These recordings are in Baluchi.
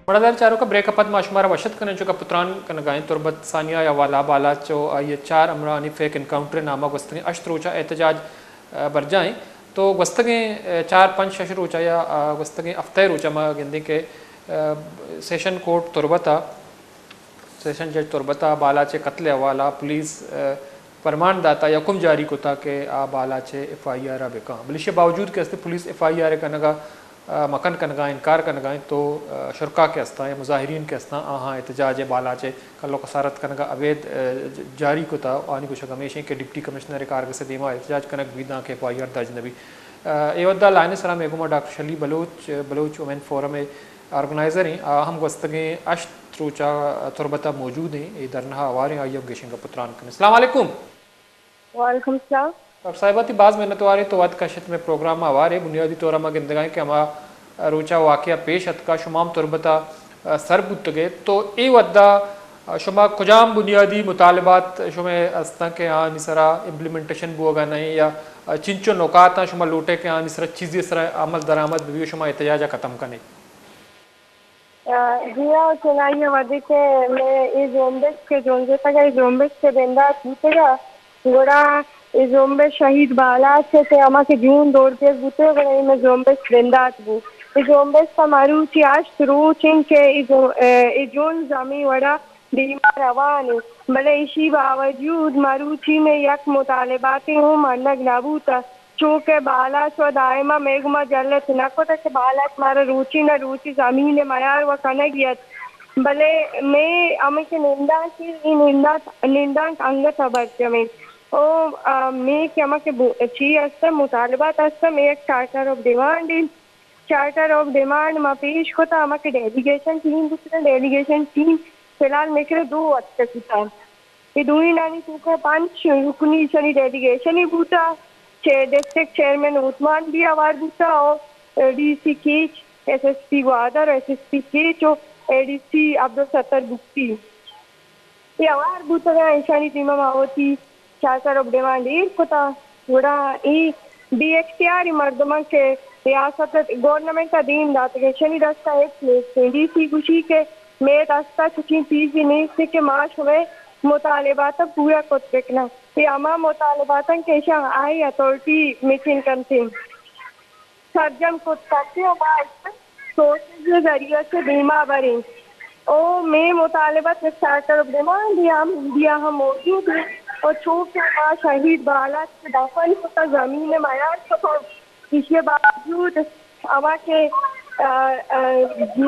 مڑاہدار چاروکاں، بریک ءَ پد ما شمارا وش اتک کنیں، چونکہ پتران کنگا ایں تربت ثانیہ یا والا بالات چو آئی ءِ چار ہمراہانی فیک انکاؤنٹر ءِ نام ءَ گوستگیں ہشت روچ ءَ احتجاج، ءَ، برجاہ ایں۔ تو گوستگیں، ءَ، چار پنچ شش روچ ءَ یا، ءَ، گوستگیں ہفتہ ءِ روچ ءَ ما گندیں کہ، ءَ، سیشن کورٹ تربت ءَ، سیشن جج تربت ءَ بالاچ ءِ قتل ءِ حوالہ ءَ پولیس، ءَ، پرمان داتا یا حکم جاری کتا کہ آ بالاچ ءِ ایف آئی آر ءَ بکاں، بلے ایشی ءِ باوجود کہ است پولیس ایف آئی آر ءِ کنگ ءَ، ءَ، مکن کنگ ءَ انکار کنگ ءَ ایں، تو، ءَ، شرکا کہ استاں یا مظاہرین کہ استاں، آہاں احتجاج ءِ بالاچ ءِ کلو کسارت کنگ ءَ ابید، ءَ، ج-، جاری کتا۔ آنی گوشگ ہمیش ایں کہ ڈپٹی کمیشنر ءِ کارگس ءِ دیما احتجاج کنگ بیت دانکہ ایف آئی آر درج نہ بی۔ ءَ، اے وھد ءَ لائن ءِ سرا مئے گوما ڈاکٹر شلی بلوچ، بلوچ وومن فورم ءِ آرگنائزر ایں، آ ہم گوستگیں ہشت روچ ءَ تربت ءَ موجود ایں، اے دھرنا ءَ ہوار ایں، آئی ءَ ہم گیشیں گپ ءُ تران کنیں۔ السلام علیکم۔ وعلیکم السلام۔ ڈاکٹر صاحبہ، تئی باز منتوار ایں، تو وھد کشت مئے پروگرام ءَ ہوار ئے۔ بنیادی طور ءَ ما گندگا ایں کہ ہما روچ ءَ واقعہ پیش اتکا، شما ہم تربت ءَ، ءَ، سر بوتگ ئے، تو اے وھد ءَ، ءَ، شما کجام بنیادی مطالبات شمئے استاں کہ آنی سرا امپلیمنٹیشن بوگ ءَ نہ ایں یا، ءَ، چنچو نکاتاں شما لوٹ ئے کہ آنی سرا چیزے سرا عمل درآمد بہ بی ءُ شما احتجاج ءَ ختم کن ئے؟ آ، جی ہاں، چنائی ءَ وھدے کہ مئے اے زومبش کہ جنزتگ ءَ، اے زومبش کہ بندات بوتگ ءَ، گڑا اے زومبش شہید بالاچ ءِ ہما کہ جون دور دیگ بوتگ، گڑا اے مئے زومبش بندات بو۔ اے زومبش پہ مروچی ہشت روچ انت کہ اے جو-، اے جنز ہمے وڑا دیما روان انت، بلے ایشی باوجود مروچی مئے یک مطالباتے ہم منگ نہ بوتگ۔ چو کہ بالاچ ءَ دائما مئے گوما جلت نہ کتگ کہ بالاچ مارا روچی نہ روچی زمین ءِ میار ءَ کنگی ات، بلے مئے ہمے کہ نندانک ایں، اے نندانک، نندانک انگت ءَ برجم انت۔ او، آ، مئے کہ ہما کہ بو-، چی است، مطالبات است، مئے یک چارٹر آف ڈیمانڈ انت۔ چارٹر آف ڈیمانڈ ما پیش کتا، ہما کہ ڈیلیگیشن ٹیم بوتگ، ڈیلیگیشن ٹیم فی الحال مئے کرا دو اتکگ بوتگ۔ اے دوئینانی توکا پنچ رکنی ایشانی ڈیلیگیشنے بوتا، چہ ڈسٹرکٹ چیئرمین عثمان بھی ہوار بوتا، اور D C Kech, S S P Gwadar, S S P Kech و A D C Abdulsattar Bugti. اے ہوار بوتگاں، ایشانی دیما ما وتی چارٹر آف ڈیمانڈ ایر کتا، گڑا اے بے اختیاری مردماں کہ ریاست ء گورنمنٹ ء دیم داتگ، ایشانی دست ء ہچ نیست۔ ڈی سی گوشی کہ مئے دست ء چوشیں چیزے نیست کہ ما شمئے مطالبات ء پورا کت بکناں۔ اے ہما مطالبات انت کہ ایشاں ہائی اتھارٹی میٹنگ کنتیں۔ سرجم کت کنت و ما ایشاں سوچز ء ذریعہ چہ دیما بریں۔ او مئے مطالبہ چہ چارٹر آف ڈیمانڈ یا میڈیا ہم موجود انت و چو کہ ما شہید بالاچ ء دفن کتا، زمین ء میار کتا، ایشی ء باوجود ہما کہ، ا، ا،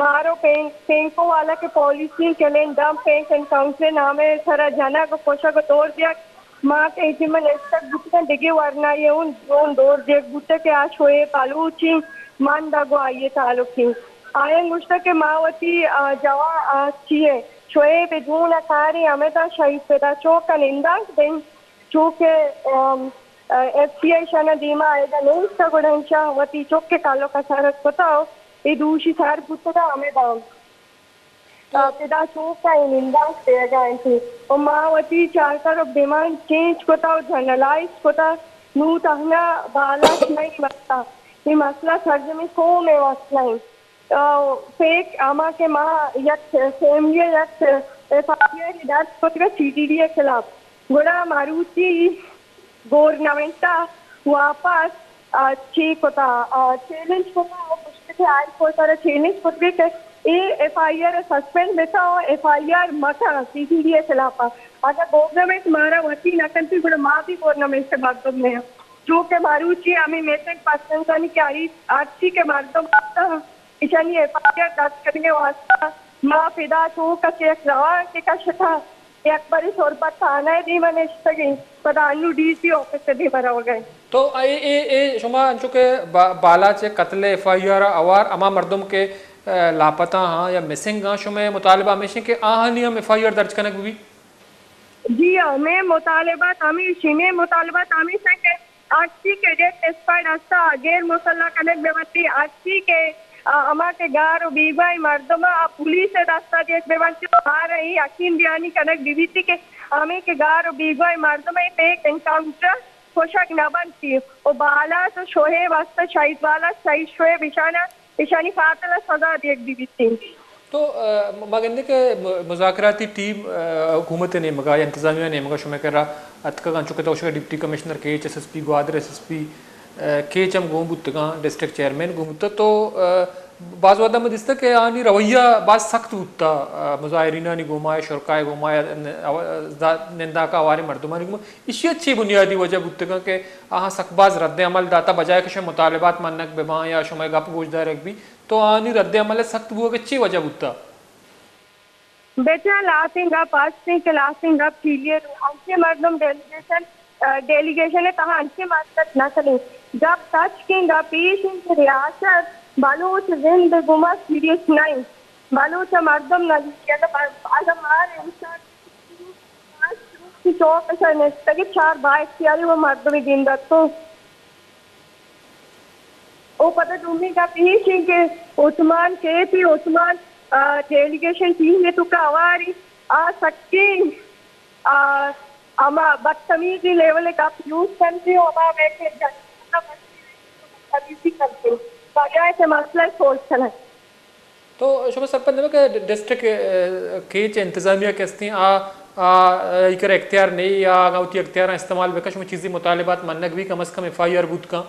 مارو پین-، پینکو والا کہ policy clean dump panic encounter نام ء سرا جنگ و کشگ و دور دیگ، ما کہ ایشی من نشتگ بوتگاں، دگہ ورنایے اوں، اوں دور دیگ بوتگ کہ آ شعیب بلوچ ایں، من دگہ آئی ء تعلق ایں۔ آیاں گوشتگ کہ ما وتی، آ، جوان، آ، چی ء شعیب ء جون ء کاریں ہمدا شہید پدا چوک ء نندانک دیں، چو کہ، ام، ایف سی آئی شان ء دیما آیگ ء نیست ء گڑا انشاء وتی چک ء کلو کسارت کتا و اے دوشی سر بوتگ ء ہمدا۔ پدا چوک ء اے نندانک دیگ ء انت و ما وتی چارٹر آف ڈیمانڈ چینج کتا و جنرلائز کتا۔ نوں تہنا بالاچ نہ ایں مسئلہ، اے مسئلہ سرجمیں قوم ء مسئلہ انت۔ آ، فیک ہما کہ ما یک فیملی ء یک ایف آئی آر درج کتگ سی ٹی ڈی ء خلاف، گڑا مروچی گورنمنٹ ء واپس، آ، چی کتا، آ، چیلنج کتا، آ، گوشت کہ ہائی کورٹ ء را چیلنج کتگ کہ اے ایف آئی آر ء سسپینڈ بکا و ایف آئی آر مکا سی ٹی ڈی ء خلاف ء۔ اگاں گورنمنٹ مارا وتی نہ کنتی گڑا ما بھی گورنمنٹ ء مردم نہ آں۔ چو کہ مروچی ہمیں مسنگ پرسنزانی کہ ہر، ہرچی کہ مردم ہستاں، ایشانی ایف آئی آر درج کنگ ء واستہ ما پدا چو کسے یک روانکے کشتہ، یک برے تربت تھانہ ء دیم ء نشتگیں، پدا انو ڈی سی آفس ء دیم ء روگ ء۔ تو اے، اے، اے شما انچو کہ با-، بالاچ ء قتل ء ایف آئی آر ء ہوار ہما مردم کہ، ء، لاپتہ ہاں یا مسنگ ہاں، شمئے مطالبہ ہمیش انت کہ آہانی ہم ایف آئی آر درج کنگ بہ بیت؟ جی ہاں، مئے مطالبات ہمیش انت، مئے مطالبات ہمیش انت کہ ہرچی کہ ڈیتھ اسکواڈ ہستا، غیر مسلح کنگ بہ بنتی، ہرچی کہ، آ، ہما کہ گار و بیگواہیں مردم آ پولیس ء دستا دیگ بہ بنتی، آرا اے یقین دہانی کنگ بہ بیتی کہ ہمے کہ گار و بیگواہیں مردم ء پیک انکاؤنٹر کشگ نہ بنتی و بالاچ و شعیب ہست، شہید بالاچ، شہید شعیب، ایشانا، ایشانی قاتل ء سزا دیگ بہ بیتی۔ تو، آ، ما گندیں کہ م-، مذاکراتی ٹیم، آ، حکومت ءِ نیمگ ءَ یا انتظامیہ ءِ نیمگ ءَ شمئے کرا اتکگ، انچو کہ تو گوشگ ءَ deputy commissioner Kech, S S P Gwadar, S S P, آ، کیچ ہم گون بوتگاں، ڈسٹرکٹ چیئرمین گون بوتگ۔ تو، آ، باز وھد ءَ ما دیستگ کہ آنی رویہ باز سخت بوتگ، آ، مظاہرینانی گوما، شرکائے گوما، آ، ننداک ءَ ہواریں مردمانی گوما۔ ایشی ءَ چے بنیادی وجہ بوتگاں کہ آہاں سک باز رد عمل داتگ، بجائے کہ شمئے مطالبات منگ بہ باں یا شمئے گپ گوش دارگ بی، تو آنی رد عمل ءِ سخت بوگ ءِ چے وجہ بوتگ؟ بیچا لہتیں گپ است انت کہ لہتیں گپ کلیئر انت۔ انچیں مردم ڈیلیگیشن، آ، ڈیلیگیشن ءِ تہا انچیں مقصد نہ کنیں۔ گپ تچکیں گپ ایش انت کہ ریاست بلوچ زند ءِ گوما سیریس نہ انت۔ بلوچ ءِ مردم نہ زیرتی۔ اگاں ب-، اگاں مار انسان چوک ءَ نشتگ، چار با اختیاری و مردمی دیم داتو۔ او پدا دومی گپ ایش انت کہ عثمان کیتی، عثمان، آ، ڈیلیگیشن ٹیم ءِ توکا ہواری، آ سکیں، آ، ہما بدتمیزی لیول ءِ گپ یوز کنتی و ہما ویسے جنگ بدتمیزی کنتی، بجائے کہ مسئلہ سولو کنگ۔ تو شما سرپد نہ بئے کہ ڈسٹرکٹ، آ، کیچ انتظامیہ کہ استیں، آ، آ، آئی کرا اختیار نہیں یا آ وتی اختیاراں استعمال بکن، شما چیزی مطالبات منگ بی، کم از کم ایف آئی آر بوت کن؟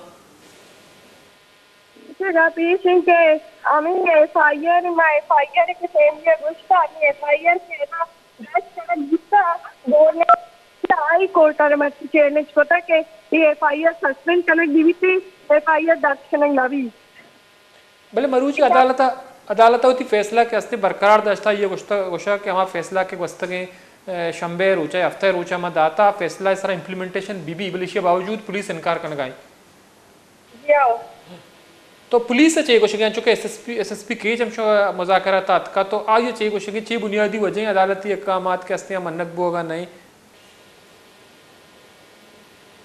گپ ایش انت کہ ہمیں ایف آئی آر، ما ایف آئی آر کہ فیملی گوشتا، ہمیں ایف آئی آر کہ نا درج کنگ بوتا، گورنمنٹ ہائی کورٹ ءَ مرچی چیلنج کتا کہ یہ ایف آئی آر سسپینڈ کنگ بی بی تی، ایف آئی آر درج کنگ نہ بی۔ بلے مروچی عدالت ءَ، عدالت ءَ وتی فیصلہ کہ استیں برقرار داشتہ، یہ گوشتہ، گوشہ کہ ہما فیصلہ کہ گوستگیں، اے، شنبے روچ ءَ، ہفتہ روچ ءَ ما داتا، فیصلہ ءِ سرا امپلیمنٹیشن بی بی، بلے ایشی ءِ باوجود پولیس انکار کنگ ءَ انت۔ جی ہاں۔ تو پولیس ءَ چے گوشگ ءَ انت؟ چونکہ ایس ایس پی، ایس ایس پی کیچ ہم شو مذاکرات ءَ اتکا، تو آئی ءَ چے گوشگ ءَ انت؟ چے بنیادی وجہ ہیں عدالتی احکامات کہ استیں منگ بوگا نہیں؟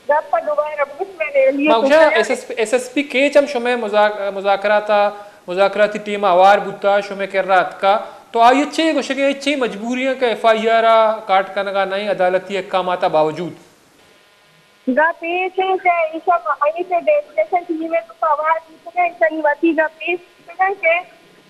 گپ ءَ دوبارہ بگوش، میں نے یہ ما گوشاں پوچھا۔ ایس ایس پی، ایس ایس پی کیچ ہم شمئے مذا-، مذاکرات ءَ، مذاکراتی ٹیم ءَ ہوار بوتا، شمئے کرا اتکا، تو آئی ءَ چے گوشگ ءَ، چے مجبوری ہیں کہ ایف آئی آر ءَ کاٹ کنگا نہیں، عدالتی احکامات ءَ باوجود؟ گپ ایش انت کہ ایشاں ما-، آئی کہ ڈیلیگیشن ٹیم ءِ توکا ہوار بوتگ انت، ایشانی وتی گپ ایش بوتگ انت کہ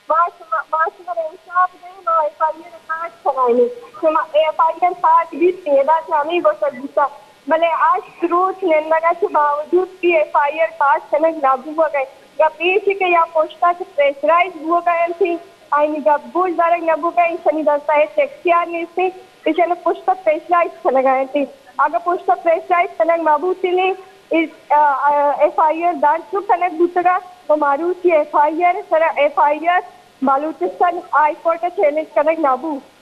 ما شما، ما شمارا انصاف دئیں، ما ایف آئی آر پاس کنائینیں۔ شما ایف آئی آر پاس بیت، ادا چہ ہمے گوشگ بوتگ، بلے ہشت روچ نندگ ءَ چہ باوجود کہ ایف آئی آر پاس کنگ نہ بوگ ءَ، گپ ایش کہ یا پشت ءَ چہ پریشرائز بوگ ءَ انت، آئینی گپ گوش دارگ نہ بوگ ءَ، ایشانی دست ءَ ہچ اختیار نیست انت، ایشانی پشت ءَ پریشرائز کنگ ءَ انت۔ اگاں پشت ءَ پریشرائز کنگ مہ بوتینیں، ایف، آ، آ، ایف آئی آر درج نہ کنگ بوتگ ءَ، و مروچی ایف آئی آر سرا F I R Balochistan high court ءَ چیلنج کنگ نہ بوت۔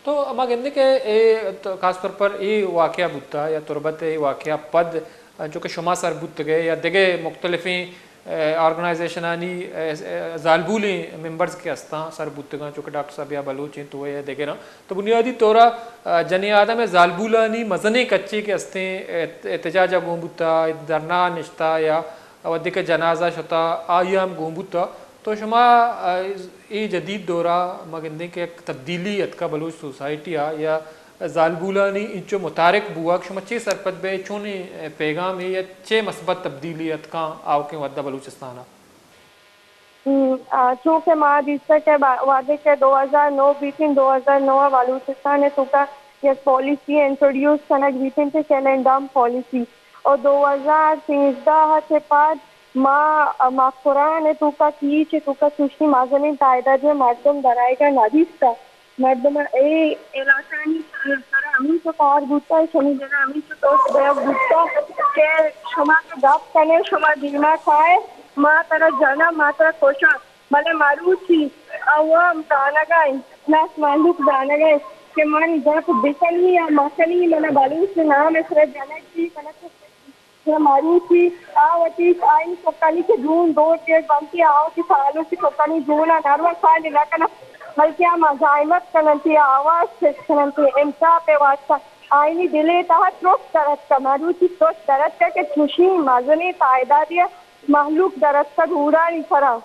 تو ما گندیں کہ اے تو خاص طور پر اے واقعہ بوتا یا تربت ءِ اے واقعہ پد انچو کہ شما سر بوتگ ئے یا دگہ مختلفیں، اے، آرگنائزیشنانی، اے، اے، زالبولیں ممبرز کہ استاں سر بوتگاں، چو کہ ڈاکٹر صبیحہ بلوچ انت، تو اے دگراں۔ تو بنیادی طور ءَ، آ، جنیں آدم ءِ زالبولانی مزنیں کچے کہ استیں، احت-، احتجاج ءَ گون بوتا، دھرنا نشتا یا وھدے کہ جنازہ شتا، آئی ءَ ہم گون بوتا۔ تو شما، آ، اے جدید دور ءَ ما گندیں کہ یک تبدیلی اتکا بلوچ سوسائٹی ءَ یا زالبولانی انچو متحرک بوگ، شما چے سرپد بئے، چونیں پیغامے یا چے مثبت تبدیلی اتکاں آؤکیں وھد ءَ بلوچستان ءَ؟ ہم، آ، چونکہ ما دیستگ کہ با-، وھدے کہ دو ہزار نو بیتیں، دو ہزار نو ءَ بلوچستان ءِ توکا یک پالیسی انٹروڈیوس کنگ بیتیں کہ کیل اینڈ ڈمپ پالیسی، اور دو ہزار سیزدہ ءَ چہ پد ما، آ، مکران ءِ توکا، کیچ ءِ توکا چوشیں مزنیں تعدادی مردم درآیگ ءَ نہ دیستگ۔ مردماں اے علاقہانی سرا ہمینچو کار بوتگ، شمئے دل ءَ ہمینچو سوچ بیگ بوتگ کہ شما کہ گپ کن ئے، شما دیما کائے، ما ترا جناں، ما ترا کشاں۔ بلے مروچی عوام زانگ ءَ انت، پلس مہلوک زانگ ءَ انت کہ من گپ بکنی یا مکنی، من بلوچ نام ءِ سرا جنگ بی، من کہ مروچی آ وتی آئی چکانی کہ جون دور دیگ بنتی، آ وتی سالوں کی چکانی جون ءَ نرو خالی نہ کننت، بلکہ آ مزاحمت کننتی، آ آواز چست کننتی، انصاف ءِ واسطہ آئینی دل ءِ تہا ترس درتکا، مروچی ترس درتکا کہ چوشیں مزنیں تعدادی ءَ مہلوک درتکگ ہورانی سرا۔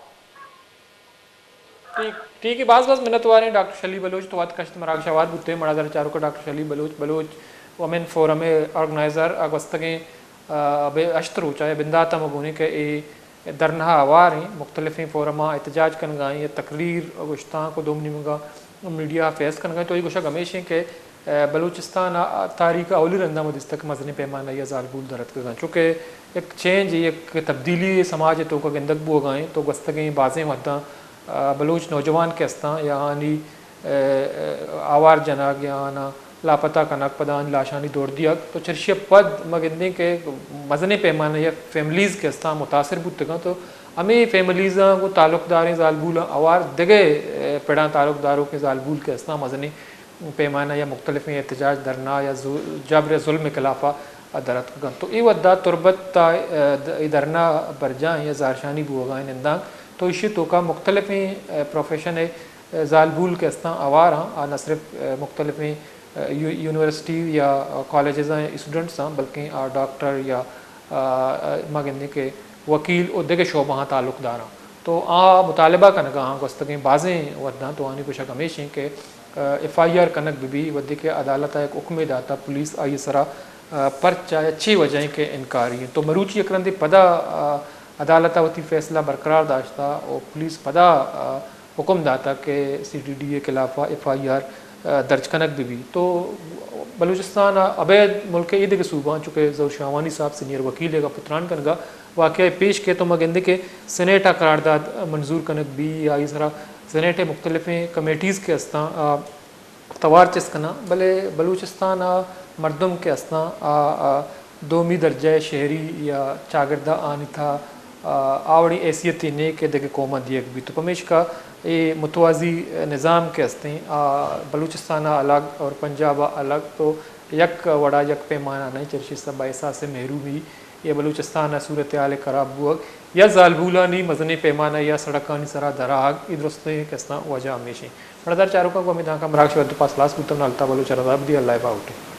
ٹھیک، ٹھیک ہے، باز باز منت واریں ڈاکٹر شلی بلوچ، تو وت کشت مراگش آباد بوتے، مڑا در چاروک ڈاکٹر شلی بلوچ، بلوچ وومن فورم ءِ آرگنائزر ءَ گوستگیں، آ، بے ہشت روچ ءَ بندات ءَ مگونیں کہ اے دھرنا ہوار ایں، مختلفیں فورماں احتجاج کنگا ایں یا تقریر، گشتانک و دومی نیمگا میڈیا فیس کنگا ایں، تو اے گوشگ ہمیش ایں کہ، اے، بلوچستان ءِ تاریخ ءِ اولی رندا ما دیستگ کہ مزنیں پیمانہ یا زالبول در اتکگاں، چونکہ یک چینج، یک تبدیلی سماج ءِ توکا گندگ بوگا ایں، تو گوستگیں بازیں وھداں، اے، بلوچ نوجوان کہ استاں یا آنی، اے، اے، آوار جنگ یا آناں لاپتہ کنگ، پدا آنی لاشانی دور دیگ، تو چرشی ءَ پد ما گندیں کہ مزنیں پیمانہ یا فیملیز کہ استاں متاثر بوتگاں، تو ہمے فیملیزاں گوں تعلق داریں زالبولاں ہوار دگہ، اے، پڑاں تعلق داروکیں زالبول کہ استاں مزنیں پیمانہ یا مختلفیں احتجاج، دھرنا یا زو-، جبر یا ظلم ءِ خلافا در اتکگاں۔ تو اے وھدا تربت ءَ، اے، د-، اے دھرنا برجاہ ایں یا زہرشانی بوگا ایں نندانک، تو ایشی توکا مختلفیں، اے، پروفیشن ءِ، اے، زالبول کہ استاں ہوار آں، آ نہ صرف، اے، مختلفیں، اے، یو-، یونیورسٹی یا کالجزاں اسٹوڈنٹس آں، بلکیں آ ڈاکٹر یا، آ، ما گندیں کہ وکیل و دگہ شعبہاں تعلق داراں۔ تو آ مطالبہ کنگا آں گوستگیں بازیں وھداں، تو آنی گوشگ ہمیش ایں کہ، اے، ایف آئی آر کنگ بہ بی، وھدے کہ عدالت ءَ یک حکمے داتا، پولیس آئی سرا، اے، پرچا یا چے وجہ ایں کہ انکاری ایں۔ تو مروچی یک رندے پدا، اے، عدالت ءَ وتی فیصلہ برقرار داشتا و پولیس پدا، اے، حکم داتا کہ سی ڈی ڈی ءِ خلافا ایف آئی آر، اے، درج کنگ بہ بی۔ تو بلوچستان ءَ ابید ملک ءِ اے دگہ صوبہاں، چونکہ ظہور شاہوانی صاحب سینئر وکیل ءِ گپ ءُ تران کنگا واقعہ پیش کیت، تو ما گندیں کہ سینیٹ ءَ قرارداد منظور کنگ بی یا آئی سرا سینیٹ ءِ مختلفیں کمیٹیز کہ استاں، آ، توار چست کناں، بلے بلوچستان ءِ مردم کہ استاں، آ، آ، دومی درجہ ءِ شہری یا چاگرد آنی تھا، آ، آ وڑیں حیثیتے نے کہ دگہ قوماں دیگ بیت۔ تو پمیشکا اے متوازی نظام کہ استیں، آ، بلوچستان ءَ الگ اور پنجاب ءَ الگ، تو یک وڑا یک پیمانہ نہیں، چرشی سبب احساس محرومی یا بلوچستان ءِ صورتحال ءِ خراب بوگ یا زالبولانی مزنیں پیمانہ یا سڑکانی سرا در آہگ، اے درستیں کہ استاں وجہ ہمیش ایں۔ پڑدار چاروکاں گوں ہمے دانکاں مراگش ءِ وھد ءُ پاس ہلاس بوتم، نالتا بلوچ ءَ رضا بدی، اللہ ءِ باہوٹ ایں۔